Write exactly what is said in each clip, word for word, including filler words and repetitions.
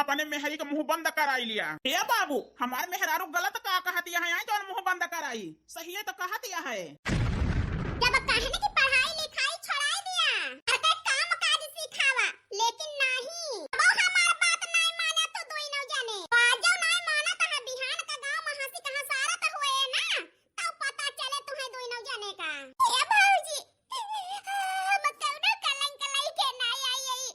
अपने मेहरी क मुँह बंद कराइ लिया। ए बाबू, हमार मेहरारू गलत का कहतिया है, जौन मुँह बंद कराई? सहिए तो कहतिया है। जब कहने की पढ़ाई लिखाई छोड़ाइ दिया, अगर काम काज सिखावा, लेकिन नाहीं। अब हमार बात नाहीं माना तो दोई नौ जने। आजो नाहीं माना तो बिहान का गाँव में हँसी कहाँ सारत हुए ना, तब पता चले तुहैं दोई नौ जने का। ए भौजी, हम कौनो कलंक लइके नाहीं आई हई।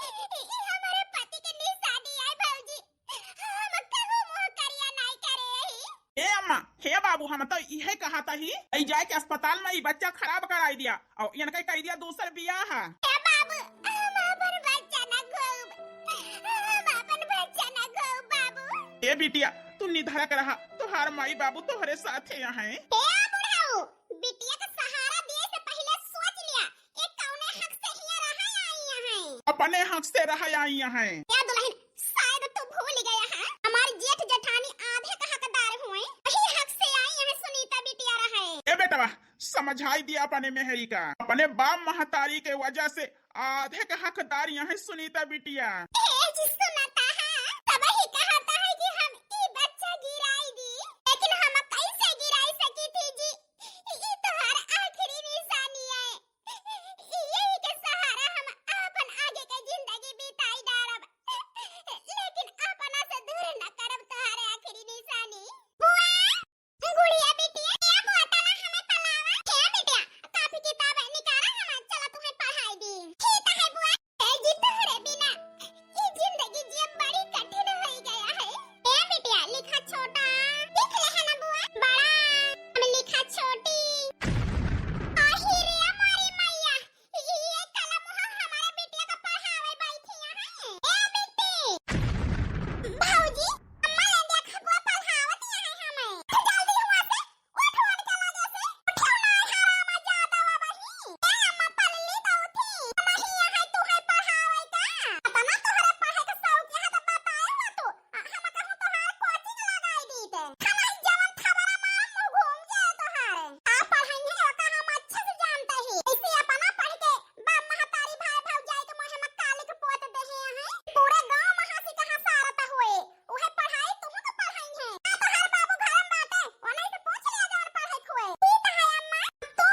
ई हमरे पति के निशानी आए भौजी। हम कहूँ मुँह करिया नाहीं करे ही। ए अम्मा, हे बाबू, हम तो इहे कहत ही, ई जाए के अस्पताल में ई बच्चा खराब कराइ दिया और इनका कइ दिया दूसर बियाह। हे बाबू, हम अपन बच्चा ना खोब, हम अपन बच्चा ना खोब बाबू। ए बिटिया, तू निधड़क रहा, तोहार माई बाबू तोहरे साथे हैं। ए बुढ़ऊ, बिटिया का सहारा दिए से पहिले सोच लिया, ये कौने हक से हियाँ रहे आई हैं? अपने हक से रहे आई हैं। ए दुलहिन, शायद तू भूल गया है, हमार जेठ जेठानी आधे का हकदार हुए, वही हक से आई हैं सुनीता बिटिया रहे। ए बेटवा, समझाइ दिया अपने मेहरी का, अपने बाप महतारी के वजह से आधे का हकदार यहीं सुनीता बिटिया। ए जी सुनता है, तबही कहता है कि हम ई बच्चा गिराइ दी, लेकिन हम कैसे गिराइ सकी थी जी? ई तोहार आखिरी निशानी है। यही के सहारा हम आपन आगे के जिंदगी बिताई डारब, लेकिन अपना से दूर न करब तोहार आखिरी निशानी। बुआ, गुड़िया बिटिया, ए बुआ, तला हमें पलावा। ए बिटिया, कापी किताब निकाला हमार, चला तुहैं पढ़ाई दी। ठीक है बुआ। ए जी, तोहरे बिना ई जिंदगी जियब बड़ी कठिन होइ गया है। ए बिटिया, लिखा छोटा, लिख ले है ना बुआ, बड़ा, हम लिखा छोटी। आही रे मोरी मैया, ई, ई कलम ह हमारे बिटिया का पढ़ावे बैठी है। ए बिट्टी, भौजी, अम्मा ले देखबो पढ़ावत है हमें। जल्दी हुआ से उठ, उठ के लगे से। उठो ना, हराम ज्यादा बा बहिनी। ए अम्मा, पल्ली तो उठी। नहीं है तू है पढ़ावे का। इतना तोहरे पढ़े के शौक है तो बताए हो तू। आ, हम कहूँ तोहार कोचिंग लगाई दी ते। हम ही जवन थबरा मारम, मुँह घूम जाए तोहार। का पढ़ई है, ओका हम अच्छे से जानते ही। ऐसे अपना पढ़ के बाप महतारी भाई भौजाई के मुँह में कालिक पोत देहे हैं। पूरे गाँव में हँसी कहाँ सारत हुए। उहे पढ़ाई तुहू के पढ़ाई है। का तोहार बाबू घर में बाटे? ओनही से पूछ लिया जवन पढ़े के हुए। ठीक है अम्मा, तू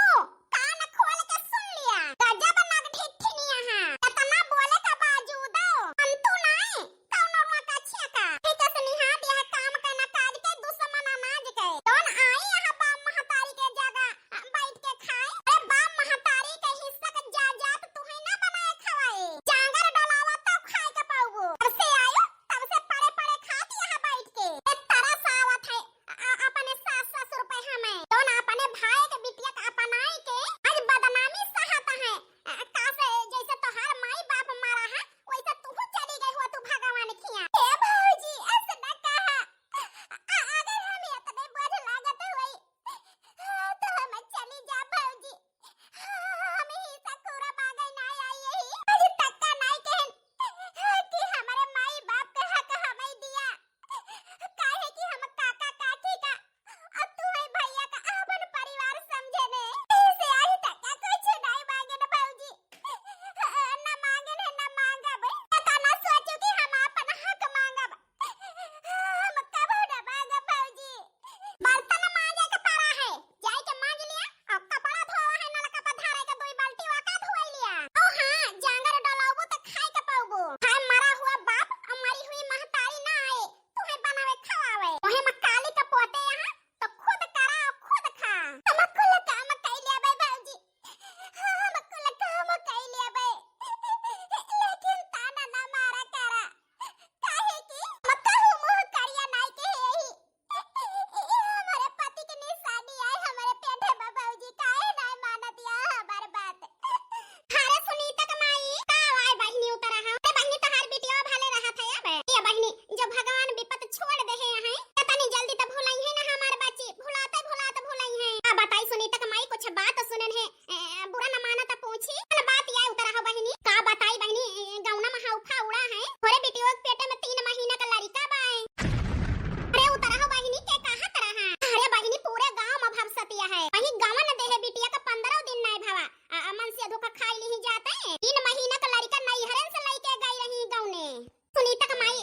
कान खोल के सुन लिया। गजब नगढिठिनिया है। इतना बोले के बावजूदो मन तू नाई कौनो रुआ का छिया का। एक से निहात यह काम के न काज के दुश्मन अनाज के। जौन आई यहाँ बाप महतारी के जगह बैठ के खाए। अरे बाप महतारी के हिस्सा के जायदाद तुहैं ना बनाए खवाए। जांगर डोलावा तब खाए के पाउबो। घर से आयो तब से पड़े पड़े खात यहाँ बैठ के। ए तरस आवत है अ-, अ-, अपने सास ससुर पे हमें। जौन अपने भाई के बिटिया के अपनाई के आज बदनामी सहत है। अ, का से जैसे तोहार माई बाप मरा है वैसे तू चली गई हो तू भगवान खिया। ए भौजी ऐसे न कहा। अ-, अगर हम इतने बोझ लागत होई तो हम चली जा भौजी। हम ही सकुरा मांगे ना आई यही। आज तक का नाई कहन कि हमारे माई बाप का हक हमें दिया। काहे कि हम काका काकी का और तू है भैया का आपन परिवार समझे ने। इसे आज तक का कुछ नाई मांगे ना भौजी। ना मांगे ने, ना मांगब। पता ना सोचो कि हम आपन हक मांगब। हम कबो ना मांगब भौजी। बर्तन मांजे के पड़ा है, जाए के मांज लिया, और कपड़ा धोवा है, नलका पर धारे के दुई बाल्टी वाका धोई लिया। ओ हाँ, जांगर डलाउबो तो खाए के पाउबो। हाय मरा हुआ बाप और मरी हुई महतारी ना आए, तुम्हें बनावे खवावे। वहे में काली का पोते यहाँ तो खुद करा और खुद खा। हम कुल काम कैले बे भौजी, हम कुल काम कैले बे, लेकिन ताना ना मारा करा, काहे कि हम कहूँ मुँह करिया नाई के यही। ई हमरे पति के निशानी आए, हमरे पेटे बा भौजी, काहे नाय मानत या हमार बात? अरे सुनीता के माई, का आए बहिनी उतरा है? अरे बहिनी तोहार बिटिया भले रहत है अब। ये बहिनी, जो भगवान विपत छोड़ दे है यहाँ, इतनी जल्दी तो भुलाई है ना हमार बच्ची, भुलाते भुलाते भुलाई है। का बताई सुनीता के माई, कुछ बात सुनन है, ए, बुरा न माना तो पूछी। कौन बात या उतरा हो बहिनी? का बताई बहिनी, ए, गौना में हौफा उड़ा है। हमरे बिटिया के पेटे में तीन महीना का लड़का बा है। अरे उतरा हो बहिनी, के कहा तरा है? अरे बहिनी, पूरे गांव में भवसतिया है। वही गवन देहे बिटिया का पंद्रह दिन नाय भवा। आ, अमन से धोखा खाई नहीं जाते। तीन महीना का लड़का नैहरन से लेके गई रही गौने। सुनीता का माई,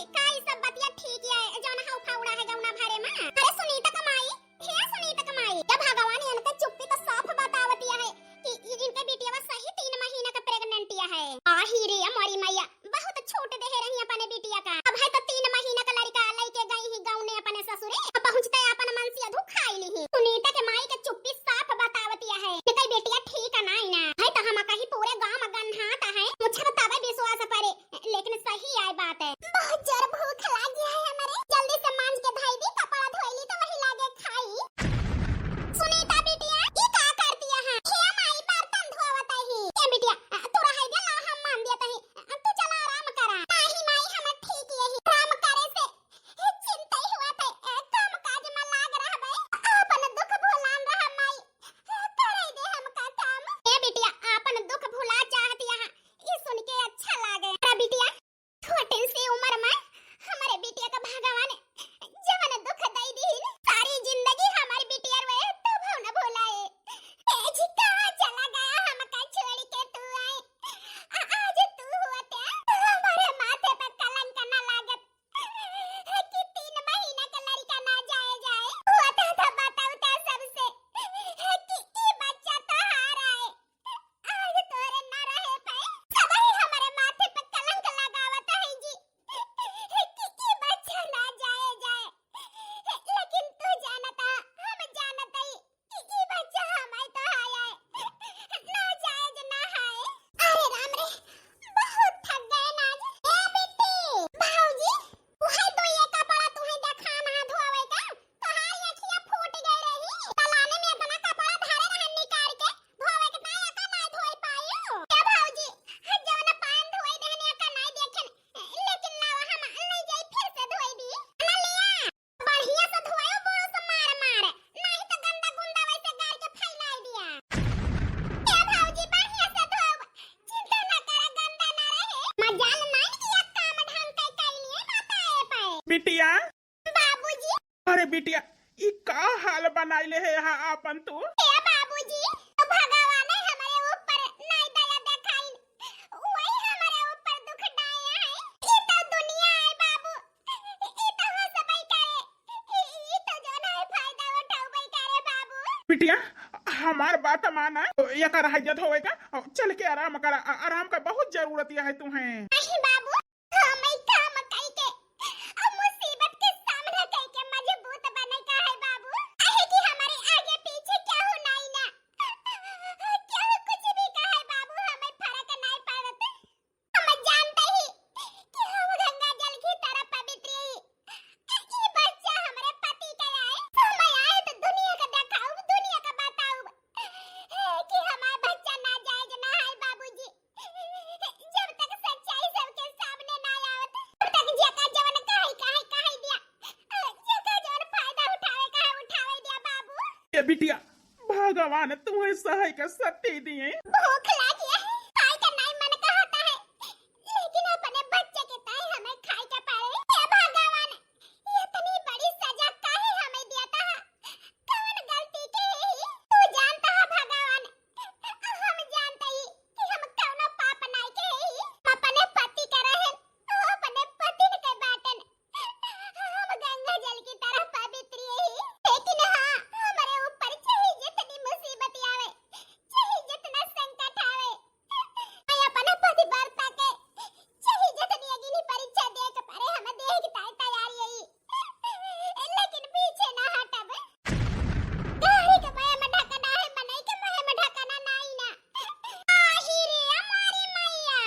बिटिया, ई का हाल बनाइले है यहाँ आपन तू? ए बाबूजी, तो भगवान है हमरे ऊपर नाई दया देखाइन, वही हमरे ऊपर दुख डाए हैं। ई तो दुनिया है बाबू, ई तो हो सबई करे, ई, ई तो जौन है फायदा उठाउबई करे बाबू। बिटिया, हमार बात माना, एकर हैजत होवे का, चल के आराम करा, आ-, आराम का बहुत जरूरत है तुम्हें। नहीं बाबू, हम ई काम कई के, अब मुसीबत के सामना कई के मजबूत बने का है बाबू। काहे कि हमारे आगे पीछे केहू नाई ना, केहू कुछ भी कहे बाबू, हमें फर्क नाई पड़त। हम जानते ही कि हम गंगा जल की तरह पवित्र ही। ई बच्चा हमरे पति का आए, समय आए तो दुनिया का देखाउब, दुनिया का बताउब कि हमार बच्चा नाजायज ना है बाबूजी। जब तक सच्चाई सबके सामने ना आवत, तब तक जेका जवन कहे, कहे, कहे दिया। जेका जवन फायदा उठावे का है, उठावे दिया बाबू। ए बिटिया, भगवान तुम्हें सहाय का शक्ति दिए। भूख लागी है, खाए का नाई मन कहता है, लेकिन अपने बच्चे के ताई हमें खाए के पड़े। हे भगवान, इतनी बड़ी सजा काहे हमें देता है? कौन गलती के ही? तू जानता है भगवान, हम जानते ही कि हम कौनो पाप नाई के ही। हम अपने पति का रहन, अपने पति के बाटन। हम गंगा जल की तरह पवित्र ही, लेकिन हाँ, हमारे ऊपर चाहे जितनी मुसीबत आवे, चाहे जितना संकट आवे, मैं अपने पतिव्रता के चाहे जितनी अग्नि परीक्षा दे के परे हम देह की ताई तैयार यही, लेकिन पीछे ना हटब। गाड़ी के बाया में ढकना है, मनई के मुँह में ढकना नाई ना। आही रे हमारी मैया।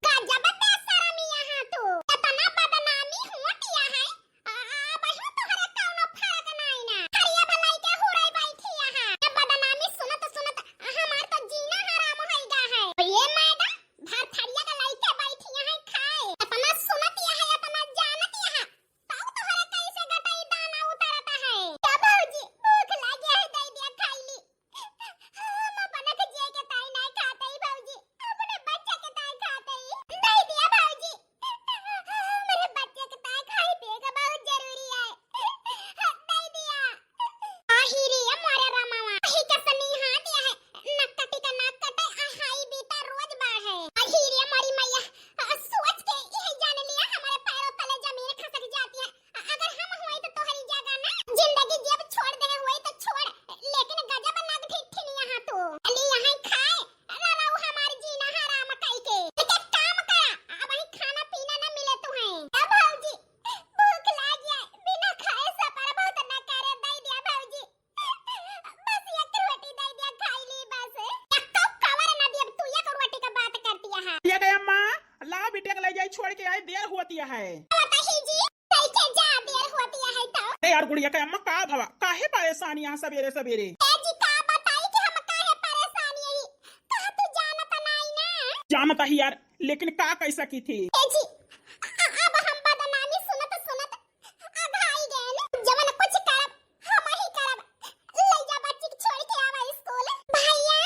गजब बेशरम यहाँ तू। इतना बदनामी होत यहाँ है। आ, आ, बहिन तोहरे कौनो फर्क नाई ना। थरिया बलाई के हुड़ई बैठी यहाँ। ये बदनामी सुनत सुनत हमार तो जीना हराम होई गा है। ये मैडम, भर थरिया के लइके बैठी यहाँ खाए। इतना सुनत यहाँ, इतना जानत यहाँ। तब तोहरे कैसे गटई दाना उतरता है? क्या भौजी, भूख लागी है, दे दिया खाई ली। हम अपने के जिए के ताई नाई खाते ही भौजी, अपने बच्चे के ताई खाते ही। दे दिया भौजी, मेरे बच्चे के ताई खाई पिए का बहुत जरूरी है। दे दिया। आही रे मोरे रामावा, आही के सनी हाथ यह है, नकटी का नाक कटे, आ हाई बीता रोज बाढ़े। आही रे मोरी मैया, आ, सोच के यही जान लिया, हमारे पैरों तले जमीन खसक जाती है। अगर हम होई तो तोहरी जगह ना जिंदगी जब छोड़ दे होई तो छोड़, लेकिन गजब नाक ठीक ठिन यहाँ तू। अली यहाँ खाए, रलाऊ हमार जीना हराम कई के। एक काम करा, अब ही खाना पीना ना मिले तुहें। ए भौजी, भूख लाग जाए, बिना खाए सफर बहुत ना करे, दे दिया भौजी। बस एक रोटी दे दिया, खाई ली बस। एक तो कवर ना दिया, तू एक रोटी का बात करती है। ये गया माँ, ला बिटिया के ले जाई, छोड़ के आई, देर होती है। बताही जी, कैसे जा देर होती है तो? ए यार गुड़िया के अम्मा, का भवा, काहे परेशान यहाँ सवेरे सवेरे? ए जी, का बताई कि हम काहे परेशान यही? का तू जानत नाई ना? जानत ही यार, लेकिन का कैसा की थी? ए जी, अ-, अब हम बदनामी सुनत सुनत अघाई गए ना। जवन कुछ करब, हम ही करब। ले जा बच्ची के छोड़ के आवा स्कूल। भैया,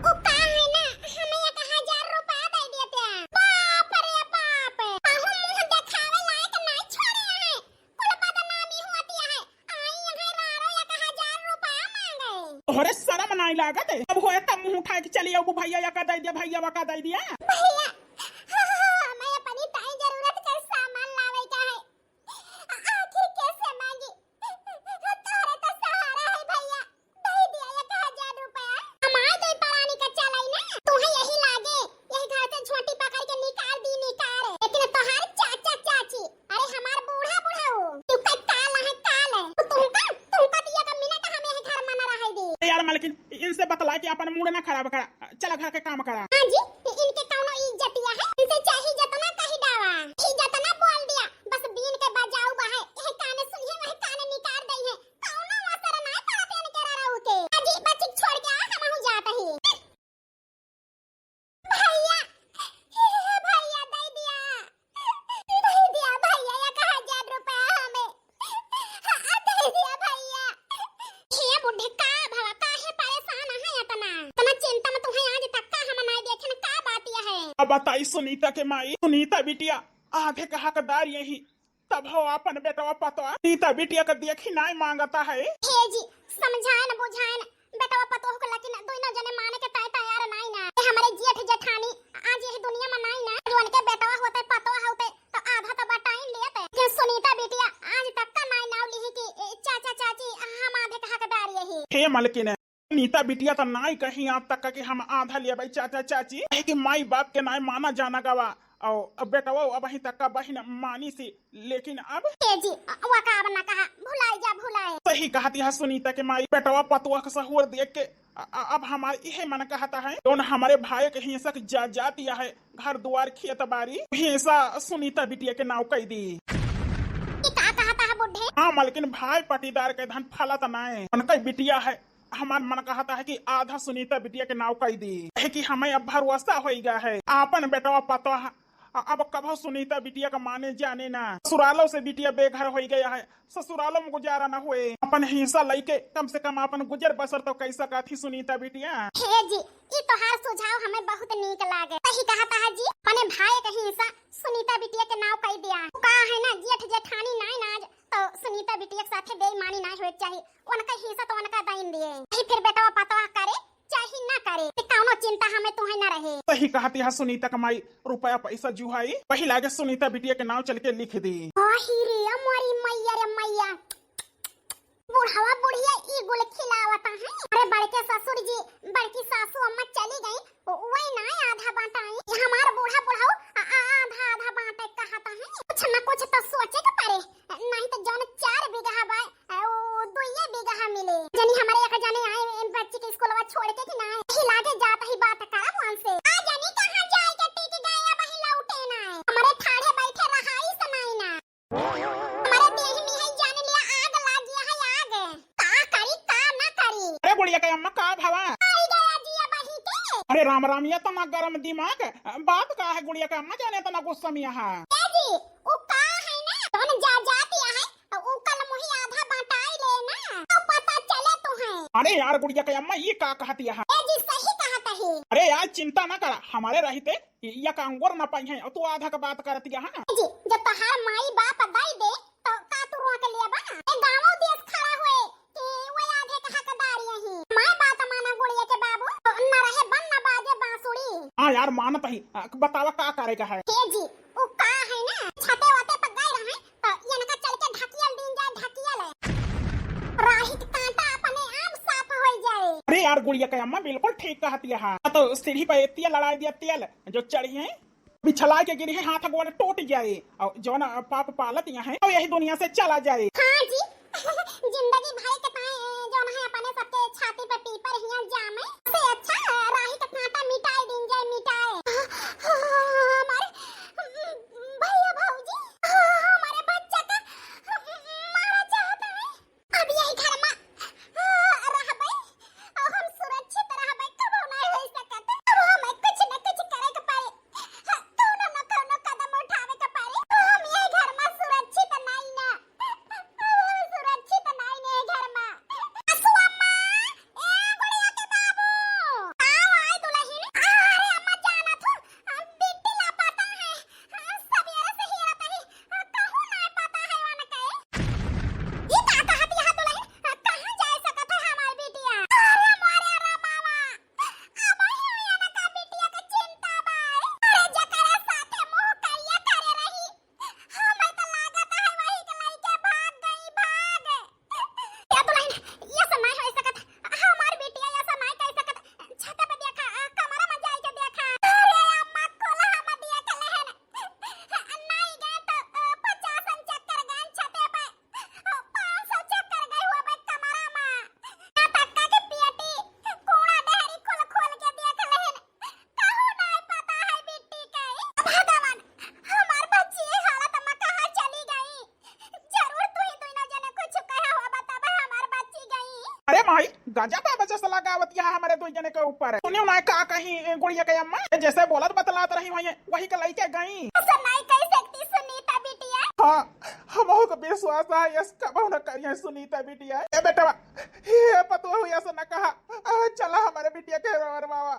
उ का है ना, हमें एक हजार रुपया दे देते हैं। बाप रे बाप, अहू मुंह देखावे लायक नहीं छोड़े हैं। कुल बदनामी होती है। आई यहाँ रारो एक हजार रुपया मांगे। तोहरे शर्म नहीं लागत है? अब होए तब मुंह उठाए के चली आऊ, भैया या का दे दिया, भैया वा का दे दिया। भैया, हमें अपनी ताई जरूरत के सामान लावे का है। आखिर कैसे मांगी? तोहरे तो सहारा है भैया। दे दिया एक हजार रुपया। हमार दे परानी का चलाई ना। तुम्हें यही लागे, यही घर से झोंटी पकड़ के निकाल दी, निकाल। लेकिन तोहार चाचा चाची, अरे हमार बूढ़ा बुढ़ऊ, तू का काल है, काल है। तो तुमका, तुमका दिया का मिनट हमें यही घर में न रहे दी। ए यार मालकिन, इनसे बतला के अपन मूड ना खराब करा। चला घर के काम करा। हाँ जी, इनके कौनो इज्जतिया है? इनसे चाहे जितना कही डावा, इज्जत ना बोल दिया, बस बीन के बजाऊ बा है, यह काने सुनिए, वह काने निकाल दई है, कौनो असर ना पड़त इनके ररऊ के। हाँ जी, बच्ची छोड़ के आ, हम हूँ जात ही। भैया, भैया, दे दिया। दे दिया भैया, एक हजार रुपया हमें। हाँ, दे दिया भैया। हे बुढ़े, का भवा, काहे परेशान है इतना? इतना चिंता में तुम्हें आज तक का हम नहीं देखे न, का बात यह है? अब बताई सुनीता के माई, सुनीता बिटिया, आधे का हकदार यही। तब हो आपन बेटवा पतवा सुनीता बिटिया का देखी नाई मांगता है। हे जी, समझाएन बुझाएन बेटवा पतोह के, लेकिन दोनों जने माने के तय तैयार नाई ना। ये हमरे जेठ जेठानी आज यही दुनिया में नाई ना, जो उनके बेटवा होते पतवा होते तो आधा तो बटाइन लेते, लेकिन सुनीता बिटिया आज तक का नाई नाव लिही कि ए, चाचा चाची हम आधे के हकदार यही। हे मलकिन, सुनीता बिटिया तो नाई कहीं आज तक कि हम आधा लेबै चाचा चाची, कहे कि माई बाप के नाई माना जाना गवा। और अब बेटवा अब ही तक का बहिन मानी सी, लेकिन अब ए जी, वका अब ना कहा, भुलाई जा भुलाई। सही कहती है सुनीता के माई, बेटवा पतवा का सहूर देख के अ-, अ-, अब हमार इहे मन कहता है, जौन हमरे भाई के हिस्सा के जा-, जातिया है, घर दुआर खेत बारी, हिस्सा सुनीता बिटिया के नाव कई दी। ई का कहता है बुढ़े? हाँ, मलकिन भाई पटीदार के धन फलत नाय, उनका बिटिया है, हमार मन कहता है कि आधा सुनीता बिटिया के नाव कई दी, है कि हमें अब भरोसा होई गया है, आपन बेटवा पतवा अ-, अब कभो सुनीता बिटिया का माने जाने ना। ससुरालों से बिटिया बेघर होई गया है, ससुरालों में गुजारा न हुए। अपन हिस्सा लइके कम से कम अपन गुजर बसर तो कई सकत ही सुनीता बिटिया। हे जी, ई तोहार सुझाव हमें बहुत नीक लागे। सही कहता है जी, अपने भाई के हिस्सा सुनीता बिटिया के नाव कई दिया। का है ना, जेठ जेठानी नाई नाज तो सुनीता बिटिया के साथे बेईमानी नाई होए के चाही। उनका हिस्सा तो उनका दाइन दिए। यही फिर बेटवा पतवा करे चाहे ना करे, ते कौनो चिंता हमें तुहे ना रहे। सही कहती है सुनीता का माई, रुपया पैसा जुहाई, वही लागे सुनीता बिटिया के नाव चल के लिख दी। आही रे, अमरी मैया रे मैया, बुढ़वा बुढ़िया ई गुल खिलावता है। अरे बड़के ससुर जी, बड़की सासू अम्मा चली गई, वही ना आधा बांटाई। हमार बूढ़ा बुढ़ऊ आ-, आ-, आधा आधा बांटे कहता है। कुछ न कुछ तो सोचे के पड़े, नहीं तो जौन चार बीघा बा, आ, ऊ दुइये बीघा मिले। जनी हमरे एक जने आए, ए, बच्ची के स्कूलवा छोड़ के कि ना, यही लागे जात ही बात करब उनसे। आ जनी कहाँ जाए के टिक गए, अब ही लौटे ना। हमरे ठाढ़े बैठे रहाई से नहीं ना। हमरे देह में है जान लिया आग लाग गया है आग। का करी का ना करी। अरे बुढ़िया के अम्मा का भवा? आई गया जी अब ही के। अरे राम राम, ये तो ना गरम दिमाग, बात का है गुड़िया के अम्मा जाने इतना गुस्सा में यहाँ? ए जी, उ का है ना, जौन जा जातिया है, तो उ कल मुही आधा बटाई ले ना, तो पता चले तुहे। अरे यार गुड़िया के अम्मा, ये का कहतिया है? ए जी, सही कहत ही। अरे यार चिंता ना करा, हमारे रहते इ-, या का अंगोर ना पाई है, और तू आधा का बात करतिया है। ए जी, जब तोहार माई बाप दई दे, तो का तू रोक लेबा? ए गाँव देश खड़ा हुए कि वो आधे का हकदार यही। माई बात माना गुड़िया के बाबू, न रहे बन न बाजे बांसुरी। हाँ यार मानत ही, अ, बतावा का करे का है? हे जी, उ का है ना, छते वते पर गए रहे, तो इनका चल के ढकियल दीन जाए, ढकियल। राही के कांटा अपने आप साफ हो जाए। अरे यार गुड़िया के अम्मा बिल्कुल ठीक कहतिया है। तो सीढ़ी पर तेल लड़ा दिया, तेल जो चढ़ी है, बिछला के गिरी है, हाथ गोड़ टूट जाए। और जौन पाप पालत यहाँ है, तो यही दुनिया से चला जाए। हाँ जी, जिंदगी भर के ताए जौन है अपने सबके छाती पे पीपर हिया जामे, से अच्छा राही का कांटा मिटाए दीन जाए, मिटाए। हमारे भैया भौजी, हमारे बच्चा का मारा चाहता है। अब यही घर मा, आ, रहबै, और हम सुरक्षित रहबै, कबो नहीं हो सकत। अब हमें कुछ न कुछ करे के पड़े, हाँ, कौनो न कौनो कदम उठावे के पड़े, तो हम यही घर मा सुरक्षित नहीं ना, हम सुरक्षित नहीं ने घर मा। सासू अम्मा, ए गुड़िया के बाबू, आओ, आए दुल्हन। अरे अम्मा जाना तू, हम बिट्टी लापता है, हाँ, सवेरे से ही रहता है, हाँ, कहूँ ना पता है वन के। ई का कहत यहाँ दुल्हन? हाँ, कहाँ जाए सकत है हमार बिटिया? अरे मोरे रे बाबा, अब ही हुई ना का बिटिया के चिंता बा। अरे जकरा साथे मुँह करिया करे रही, हमें तो लागत है वही के लइके भाग गई, भाग। ए दुल्हन, ये सब नहीं हो सकत। हमार बिटिया ये सब नहीं कर सकत। छत पे देखा, आ, कमरा में जाए के देखा। अरे अम्मा, कोल्हा में दिया के लहन। नहीं गए तो, अ, पचास चक्कर गए छते पे। अ, पाँच सौ चक्कर गए हुआ बे कमरा में। यहाँ तक का के पेटी, कूड़ा डेहरी खोल खोल के देख लहन। कहूँ नहीं पता है बिट्टी के। भगवान, हमार बच्ची ये हालत में कहाँ चली गई? जरूर तू ही दोनों जने कुछ कहा हुआ बताबे हमार बच्ची गई। अरे माई, गजब है बच्चा सला गावत यहाँ हमारे दो जने के ऊपर। सुनियो ना का कहीं गुड़िया के अम्मा, जैसे बोलत बतलात रही हुई है, वही के लइके गई। ऐसा नहीं कह सकती सुनीता बिटिया। हाँ, हमहू के विश्वास है, यस कबहू न करिए सुनीता बिटिया। ए बेटवा, हे पतोह, ऐसा न कहा। आ, चला हमारे बिटिया के मरवावा।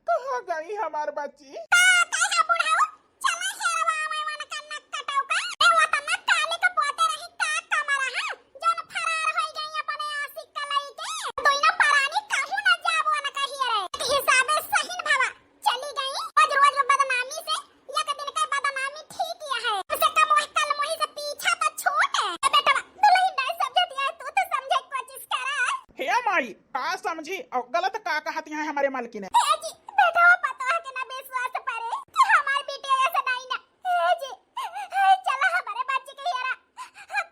कहाँ गई हमार बच्ची? का कहा बुढ़ऊ? चला हेरवा में वन का नक कटाऊ का। ए वतना काले का का समझी और गलत का कहत यहाँ हमरे मलकिन? ए जी, बेटवा पतोह के ना विश्वास परे कि हमार बिटिया ऐसे नहीं ना। ए जी, ए, चला हमरे बच्ची के हेरा।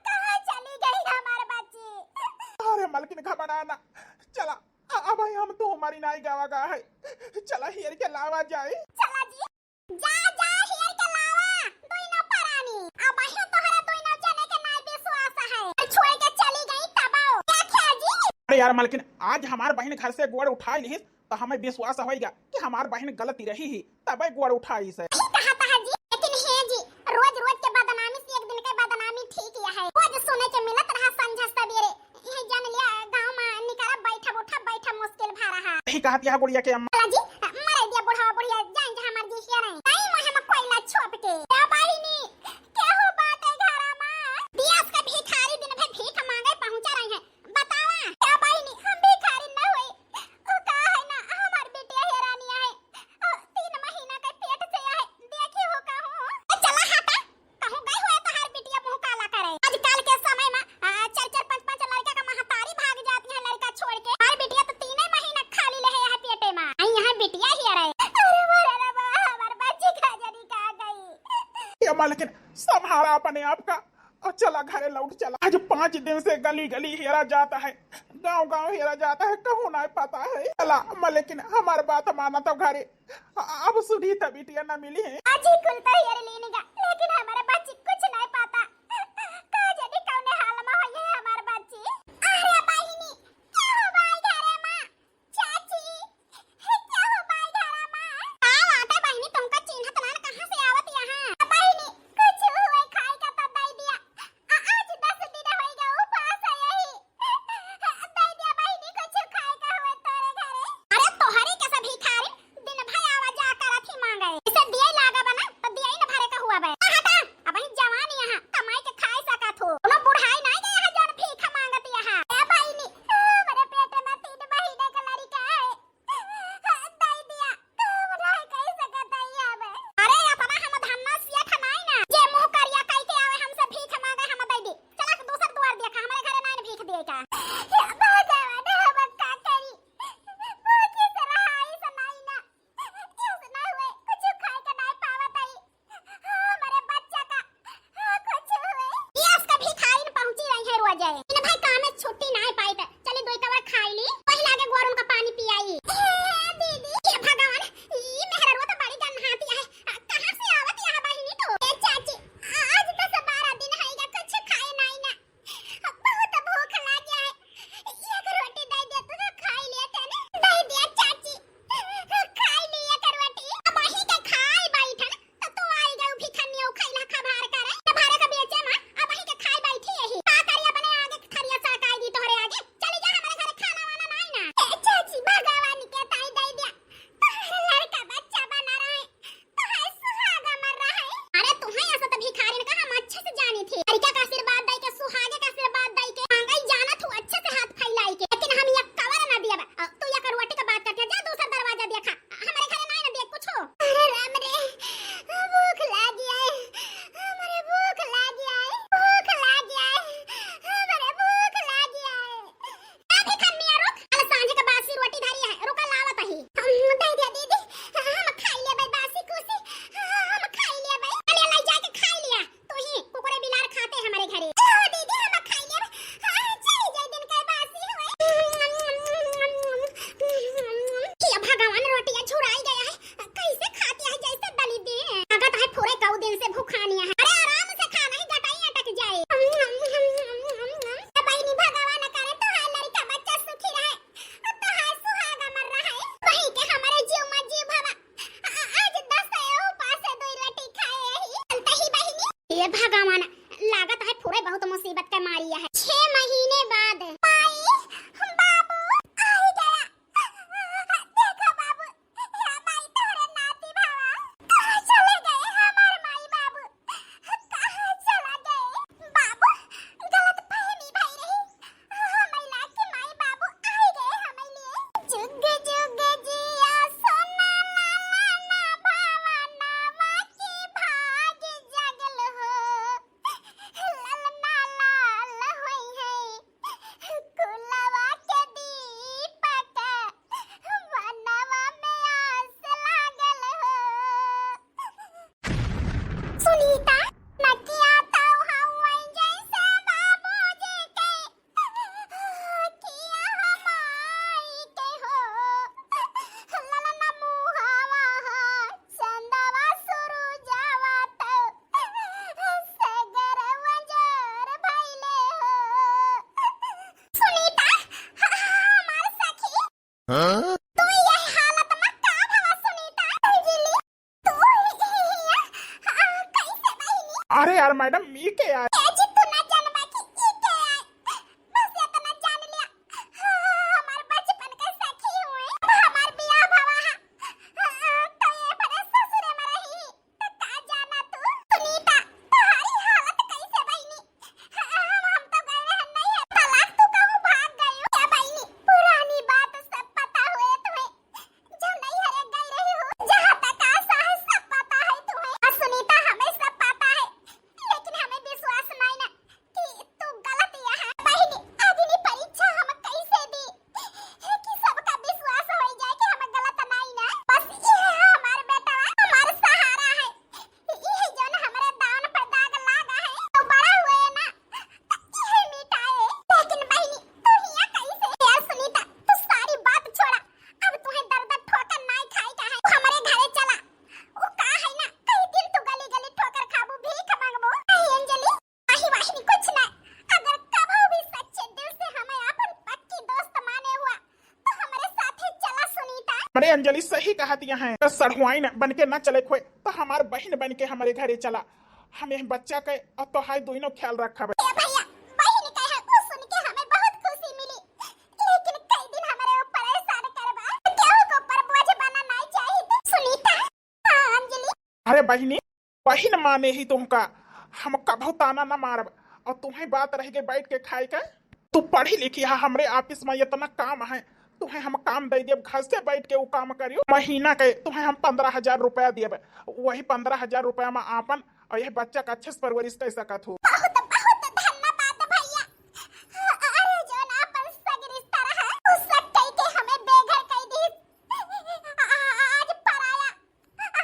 कहाँ चली गई हमार बच्ची? अरे मलकिन घबरा ना, चला, अ-, अब हम तो हमारी नाई गावा गा है, चला हेर के लावा जाए। चला जी। जा, जा, हेर के लावा, दुइनो परानी। अबहिं तोहरा दुइनो जने के नाई विश्वास है। छोड़ के चली गई तबो। क्या ख्या जी? अरे यार मलकिन, आज हमार बहिन घर से गोड़ उठाई लिहिस, तो हमें विश्वास होइगा कि हमार बहिन गलती रही ही, तबे गोड़ उठाई से। सही कहा था जी, लेकिन हे जी, रोज रोज के बदनामी से एक दिन के बदनामी ठीक या है। रोज सुने के मिलत रहा संझा सबेरे, यही जान लिया, गाँव में निकला बैठब उठब बैठब मुश्किल भा रहा। यही कहत यह गुड़िया के अम्मा। चला जी, मरे दिया बुढ़ावा बुढ़िया, जान जा हमार जी हिया रही। नहीं मुँह में कोयला छोप के। क्या बहिनी, क्या हो बात है घरा में? दियास का भिखारी दिन भर भीख मांगे पहुँचा रही है। बतावा, क्या बहिनी, हम भिखारी न होई। ओ का है ना, हमार बिटिया हेरानी है। ओ, तीन महीना के पेट से है, देखी हो का हो। ए, चला हटा, कहूँ गई हुए तोहार बिटिया मुँह काला करे। आजकल के समय में, आ, चार चार पाँच पाँच लड़का का महतारी भाग जाती है लड़का छोड़ के। हमार बिटिया तो तीन महीना खाली ले है यहाँ पेटे में। आई यहाँ बिटिया ही रहे। अरे मोरे रे बा, हमार बच्ची का जनी कहाँ गई? ये मालकिन, संभाला अपने आप का और चला घरे लौट चला। आज पाँच दिन से गली गली हेरा जाता है, गांव गांव हेरा जाता है, कहूँ नहीं पता है। चला मालकिन, हमार बात माना तो घरे। अब सुधी त बिटिया ना मिली है। आज ही कुल तो हेर लेने का, लेकिन हमारे बच्ची कुछ नहीं पता। का जाने कौने हाल में होई है हमार बच्ची। अरे बहिनी, क्या हो भाई घरे में? चाची, क्या हो भाई घरा में? का बात है बहिनी, तुमका चिन्हत नान, कहाँ से आवत यहाँ? बहिनी, कुछ हुए खाए का तो दे दिया। आ, आज दस दिन होई गए उपास है यही। दे दिया बहिनी, कुछ खाए का हुए तोरे घरे। अरे तोहरी के सब भिखारी दिन भर आवा जा करत ही मांगे। इसे दिए लागा बना, तो दिए ही न भरे का हुआ बे। हाँ? तू यह हालत में का भवा सुनीता? अंजलि, तू ही, ही, ही, आ, आ, कैसे बहिनी? अरे यार मैडम, ई के यार? ए जी, तू ना जानबा कि ई के यार? बस इतना जान लिया, हाँ, हमार बचपन के सखी हुए। अब हमार बियाह भवा है, हाँ, तो ये अपने ससुरे में रही। तो का जाना तू? सुनीता, तोहारी हालत कैसे बहिनी? हम, हम तो गए रहन नहीं है। तलाक तू कहूँ भाग गई हो क्या बहिनी? पुरानी बात सब पता हुए तुम्हें, जो नहीं हरे गई रही हो। जहाँ तक आशा है सब पता है तुम्हें। और सुनीता, हमें सब पता है, लेकिन हमें विश्वास नहीं ना कि तू गलत यहाँ। बहिनी, अग्नि परीक्षा हम कैसे दी? कि सबका विश्वास हो जाए कि हम गलत नहीं ना। बस ये हमार बेटवा हमार सहारा है। ये जौन हमरे दामन पर दाग लागा है, तो बड़ा हुए ना, तो ये मिटाए। लेकिन बहिनी, तू हिया कैसे? यार सुनीता, तू सारी बात छोड़ा। अब तुम्हें दर दर ठोकर नाई खाई का है, तू हमरे घरे चला। वो का है ना, कई दिन तू गली गली ठोकर खाबू, भीख मांगबू। नहीं अंजलि, नहीं बहिनी, कुछ ना। अगर कबो भी सच्चे दिल से हमें अपन पक्की दोस्त माने हुआ, तो हमरे साथे चला सुनीता। अरे अंजलि, सही कहत यहाँ है। तो सढ़ुआइन बन के ना चले खोए, तो हमार बहिन बन के हमरे घरे चला। हम यह बच्चा के और तोहार दोनों ख्याल रखब। ए भैया, बहिन कहे वो सुन के हमें बहुत खुशी मिली, लेकिन कई दिन हमरे ऊपर एहसान करबा, केहू के ऊपर बोझ बना नहीं चाहिए। तो सुनीता, हाँ, अंजलि। अरे बहिनी, बहिन माने ही तुमका, हम कभू ताना न मारब। और तुम्हें बात रह गई बैठ के खाए के, तू पढ़ी लिखी है, हमरे office में इतना काम है, तुम्हें हम काम दे देब, घर से बैठ के वो काम करियो। महीना के तुम्हें हम पन्द्रह हजार रुपया देब, वही पन्द्रह हजार रुपया में आपन और यह बच्चा का अच्छे से परवरिश कर सकत हो। बहुत, बहुत धन्यवाद भैया। अरे, जौन आपन सगरी रिश्ता रहा, उ सब कह के हमें बेघर कर दी। आ-, आज पराया, आ,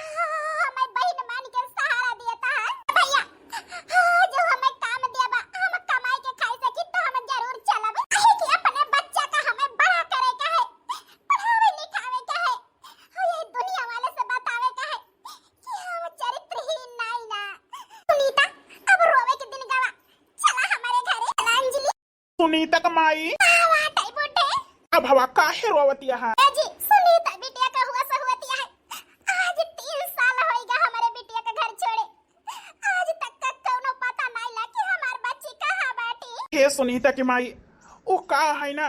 हमें बहिन मान के सहारा देता है। भैया, आ, जो हमें काम दिया बा, हम कमाई के खाई सकी, तो हम जरूर चलब। काहे कि अपने बच्चा का हमें बड़ा करे का है, पढ़ावे लिखावे का है, और ये दुनिया वाले से बतावे का है कि हम चरित्रहीन नाई ना। सुनीता, अब रोवे के दिन गवा, चला हमारे घरे, चला अंजलि। सुनीता का माई। आवा, टाई बोटे। अब हवा काहे रोवतिया है? ए जी, सुनीता बिटिया का हुआ सहुवतिया है। आज तीन साल होइगा हमारे बिटिया का घर छोड़े। आज तक का कौनो पता नहीं ला कि हमार बच्ची कहाँ बाटी। हे सुनीता की माई, वो का है ना,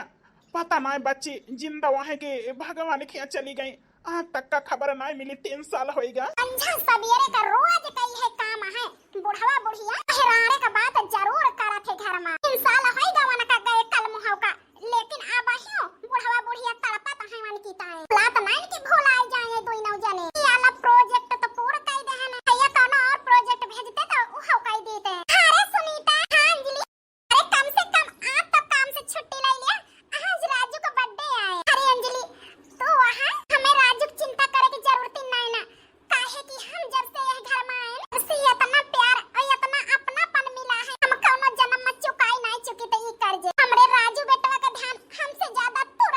पता नहीं बच्ची जिंदा वहाँ के भगवान के यहाँ चली गई। आज तक का खबर नाई मिली, तीन साल होइगा। संझा सबेरे का रोज का इहे काम है। बुढ़वा बुढ़िया हेराने का बात जरूर करत है घर में। तीन साल होइगा वनका गए कल मुहव का, लेकिन अब हियो बुढ़वा बुढ़िया तड़पत है वन की ताए। लात नाइन की भुलाए जाए दुई नौ जने। ये वाला project तो पूरा कर दे है ना। भैया कौनो और project भेजते तो उहव कर देते। अरे सुनीता, हाँ अंजलि, अरे कम से कम आज तो काम से छुट्टी ले लिया, आज राजू का birthday आए। अरे अंजलि, तू वहाँ, हमें राजू की चिंता करे की जरूरत ही नहीं ना, काहे कि हम जब से यह घर में आए ना, तब से इतना प्यार और इतना अपनापन मिला है, हम कौनो जन्म में चुकाई नहीं चुकी तो ये कर्ज। हमरे राजू बेटवा का ध्यान हमसे ज्यादा तू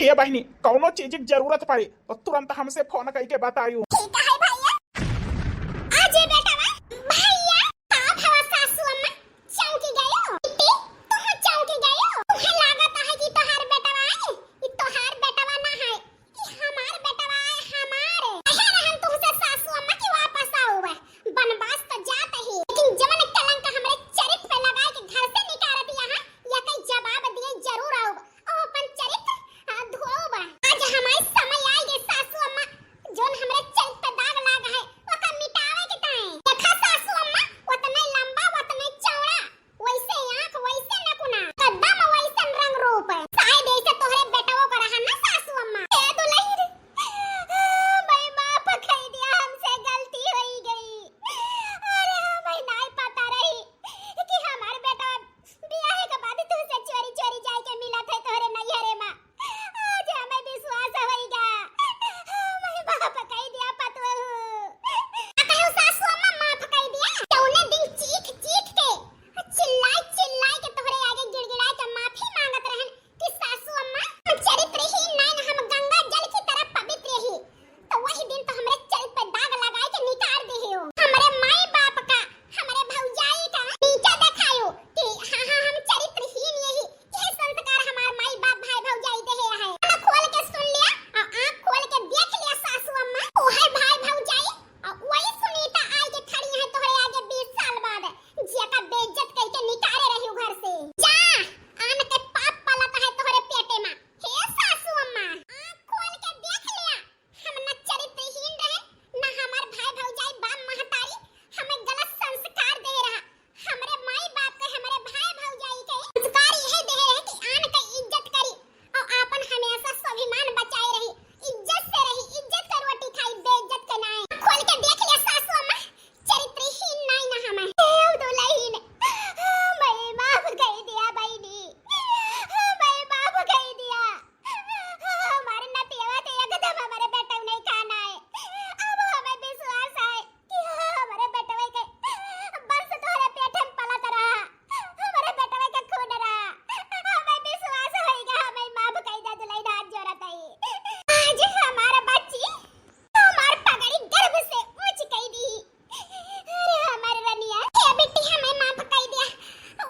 ए बहिनी, कौनो चीज की जरूरत पड़े तो तुरंत हमसे फोन कइके बतायू। ठीक है भैया। आज ये बेटा बा, भैया, का भवा सासू अम्मा चौंकी गयो? बेटी, तुम चौंकी गयो? तुम्हें लागत है कि तोहार बेटवा है? ई तोहार बेटवा ना है, ई हमार बेटवा है, हमार। कहे रहन तुमसे सासू अम्मा कि वापस आउब, बनवास तो जात ही, लेकिन जवन कलंक हमरे चरित्र पे लगाए के घर से निकाल दिया है, या कई जवाब दिए जरूर आउब। ओ अपन चरित्र, आ, धोउब। आज हमार समय आइ गए सासू अम्मा, जौन हमरे चरित्र पे दाग लाग है, ओका मिटावे के ताई। देखा सासू अम्मा, ओतने लंबा, ओतने चौड़ा, वैसे आँख, वैसे नकुना, कदम वैसन रंग रूप। शायद ऐसे तोहरे बेटवो का रहा ना सासू अम्मा। ए दुलहिन, मैं माफ कई दिया, हमसे गलती होई गई। अरे, हमें नाई पता रही कि हमार बेटा बियाहे के बाद तुमसे चोरी चोरी जाए के मिलत है तोहरे नैहरे मा। आज हमें विश्वास होइगा। हमें माफ कई दिया पतोहू। आ कहू सासू अम्मा माफ कई दिया। जौने दिन चीख चीख के, चिल्लाए चिल्लाए के तोहरे आगे गिड़गिड़ाए के माफी मांगत रहन कि सासू अम्मा, हम चरित्रहीन नाइन, हम गंगा जल की तरह पवित्र ही। तो वही दिन तो हमरे चरित्र पे दाग लगाए के निकाल दे हो। हमरे माई बाप का, हमरे भौजाई का नीचा देखायो कि हाँ, हाँ, हम चरित्रहीन यही, यह संस्कार हमार माई बाप भाई भौजाई देहे है। कान खोल के सुन लिया और आँख खोल के देख लिया सासू अम्मा, ओहे भाई भौजाई और वही सुनीता आई के खड़ी है तोहरे आगे बीस साल बाद, जेका बेइज्जत कइके निकाले रही घर से। जा, आन के पाप पलत है तोहरे पेटे मा। हे सासू अम्मा, आँख खोल के देख लिया, हम न चरित्रहीन रहे, न हमार भाई भौजाई बाप महतारी हमें गलत संस्कार दे रहा। हमरे माई बाप के, हमरे भाई भौजाई के संस्कार यह दे रहे कि आन के इज्जत करी और आपन हमेशा स्वाभिमान बचाए रही, इज्जत से रही, इज्जत के रोटी खाई, बेइज्जत के नाई। खोल के देख लिया सासू अम्मा, चरित्रहीन नाई ना हमें। ए दुलहिन, मैं माफ कई दिया बहिनी, मैं माफ कई दिया। हमार नतिया के एकदम हमारे बेटा नहीं खाना है। अब हमें विश्वास है कि हमारे बेटवे के वंश तोहरे पेट में पलत रहा, हमारे बेटवे के खून रहा। हमें विश्वास होइगा, हमें माफ कई दे दुलहिन, हाथ जोड़त है। आज हमारा बच्ची हमार पगड़ी गर्भ से ऊंच कई दी। अरे हमार रनिया, ए बिट्टी हमें माफ कई दिया।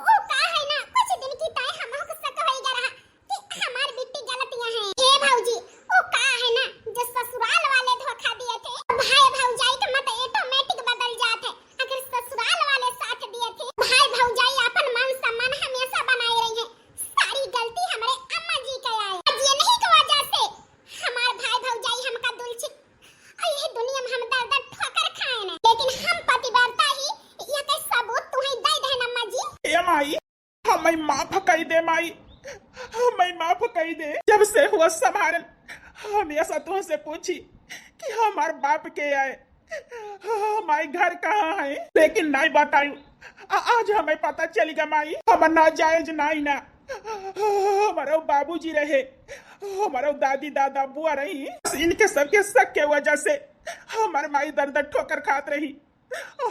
वो का है ना, कुछ दिन की ताई हमहू के शक होइगा रहा कि हमार बिट्टी गलतियां हैं। हे भौजी, वो का है ना, जो ससुराल वाले धोखा दिए थे, भाई भौजाई का मत automatic बदल जात है। अगर ससुराल वाले साथ दिए थे, भाई भौजाई अपन मान सम्मान हमेशा बनाए रही है। सारी गलती हमरे अम्मा जी के आए। आज ये नहीं की वजह से हमार भाई भौजाई हमका दुलछी और ये दुनिया में हम दर दर ठोकर खाए न, लेकिन हम पतिव्रता ही, ये के सबूत तुम्हें दे दे अम्मा जी। ए माई, हमें माफ कई दे माई, हमें माफ कई दे। जब से हुआ संभारन, हमेशा तुमसे पूछी कि हमार बाप के आए, हमार घर कहाँ है, लेकिन नहीं बतायू। आ-, आज हमें पता चल गया माई, हम नाजायज नहीं ना, हमारे बाबूजी रहे, हमारे दादी दादा बुआ रही, बस इनके सबके शक के वजह से हमार माई दर दर ठोकर खात रही।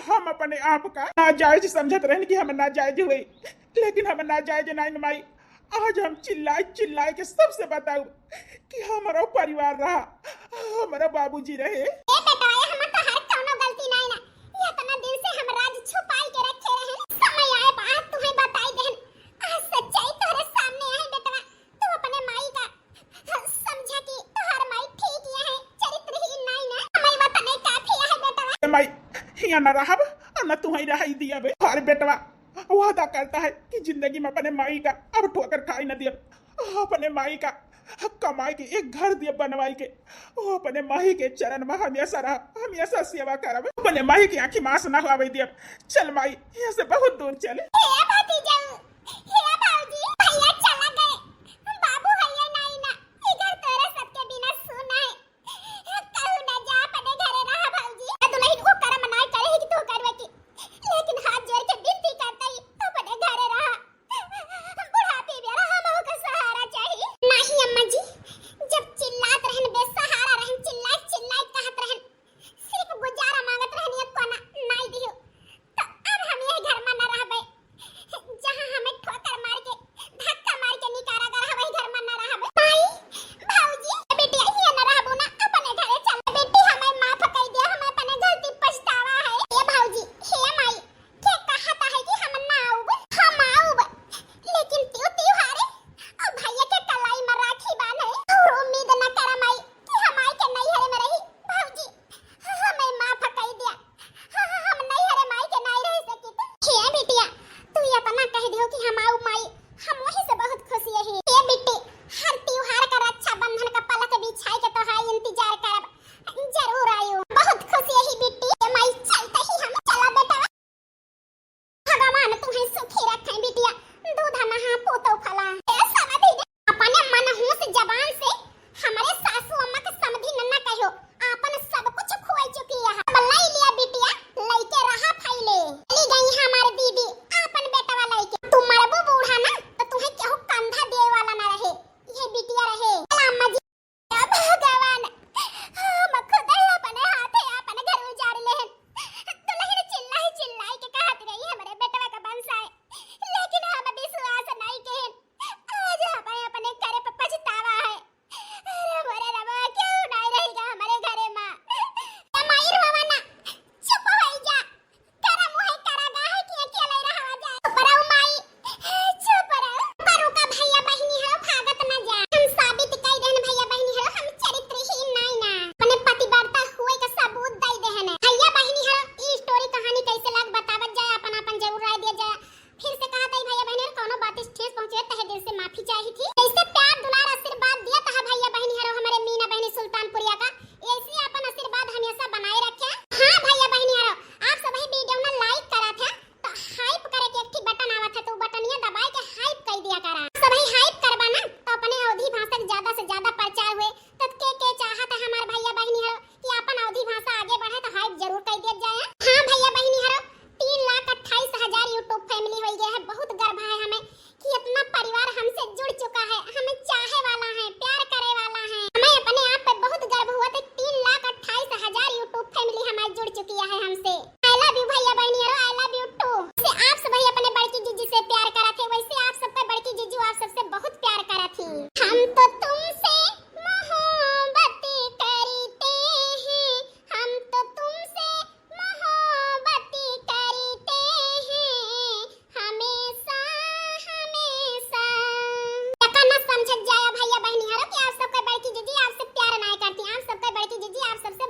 हम अपने आप का नाजायज समझत रहन कि हम नाजायज हुए, लेकिन हम नाजायज नाइन माई। आज हम चिल्लाए चिल्लाए के सबसे बताऊ कि हमारा परिवार रहा, हमारा बाबूजी रहे। ए बेटा, ए हमर तोहार कौनो गलती नाई ना। ये इतना दिन से हम राज छुपाई के रखे रहन। समय आए बा, आज तुम्हें बताई देहन। आज सच्चाई तोहरे सामने आए बेटवा। तू अपने माई का समझा कि तोहार माई ठीक ये है, चरित्रहीन नाई ना। हमारी वतने काफी है बेटवा। ए माई, हियां न रहब और न तुहई रहाई दिया बे। हमार बेटवा वादा करता है कि जिंदगी में अपने माई का अब ठोकर खाई न दियब, अपने माई का कमाई के एक घर दियब बनवाई के, वो अपने माई के चरण में हमेशा रह, हमेशा सेवा करब, अपने माई की आंखी मांस ना हुआवे दियब। चल माई, यहाँ से बहुत दूर चल। हे भतीजा, हे बाबूजी, भैया चला गए। बाबू भैया नाई ना, ई घर तोरे सबके बिना सुना है। कहू ना जा, अपने घरे रहा भौजी। ए दुलहिन, वो कर्म नाई करे है कि तू करवे की, लेकिन हाथ जोड़ के विनती करता ही, अपने घरे रहा। बुढ़ापे में रहा, हमहू का सहारा चाहिए। नाही अम्मा जी, जब चिल्लात रहन, बेसहारा रहन, चिल्लाए चिल्लाए कहत रहन, सिर्फ गुजारा मांगत रहन, एक कोना नाई दियो। तो अब हम यह घर में न रहबे। माफी चाही थी। जैसे प्यार, दुलार, आशीर्वाद दिया था भैया बहनी हरो हमरे मीना बहनी सुल्तानपुरिया का, ऐसे अपन आशीर्वाद हमेशा बनाए रखे। हाँ भैया बहनी हरो, आप सब ही video ना like करा थे, तो hype करे के एक ठे button आवत है, तो बटनिया दबाए के hype कर दिया करा। सब ही hype करबा ना, तो अपने अवधी भाषा के ज्यादा से ज्यादा प्रचार हुए। तो के के चाहत है हमार भैया बहनी हरो कि अपन अवधी भाषा आगे बढ़े, तो hype जरूर कर दिया जाए। हाँ भैया बहनी हरो, तीन लाख अट्ठाईस हजार YouTube family हो गया है। बहुत गर्व है हमें कि इतना परिवार हमसे जुड़ चुका है, हमें चाहे वाला है, प्यार करे वाला है। हमें अपने आप पे बहुत गर्व हुआ था, तीन लाख अट्ठाईस हजार YouTube family हमारी जुड़ चुकी है हमसे। I love you भैया बहनी हरो, I love you too। जैसे आप सब ही अपने बड़की जीजी से प्यार करा थे, वैसे आप सबका बड़की जीजू आप सबसे बहुत प्यार करा थी। हम तो तुमसे मोहब्बत करते हैं, हम तो तुमसे मोहब्बत करते हैं, हमेशा, हमेशा। एका ना समझत जाया भैया बहनी हरो कि आप सबके बड़की जीजी आप से प्यार ना करती, आप सबके बड़की जीजी आप सबसे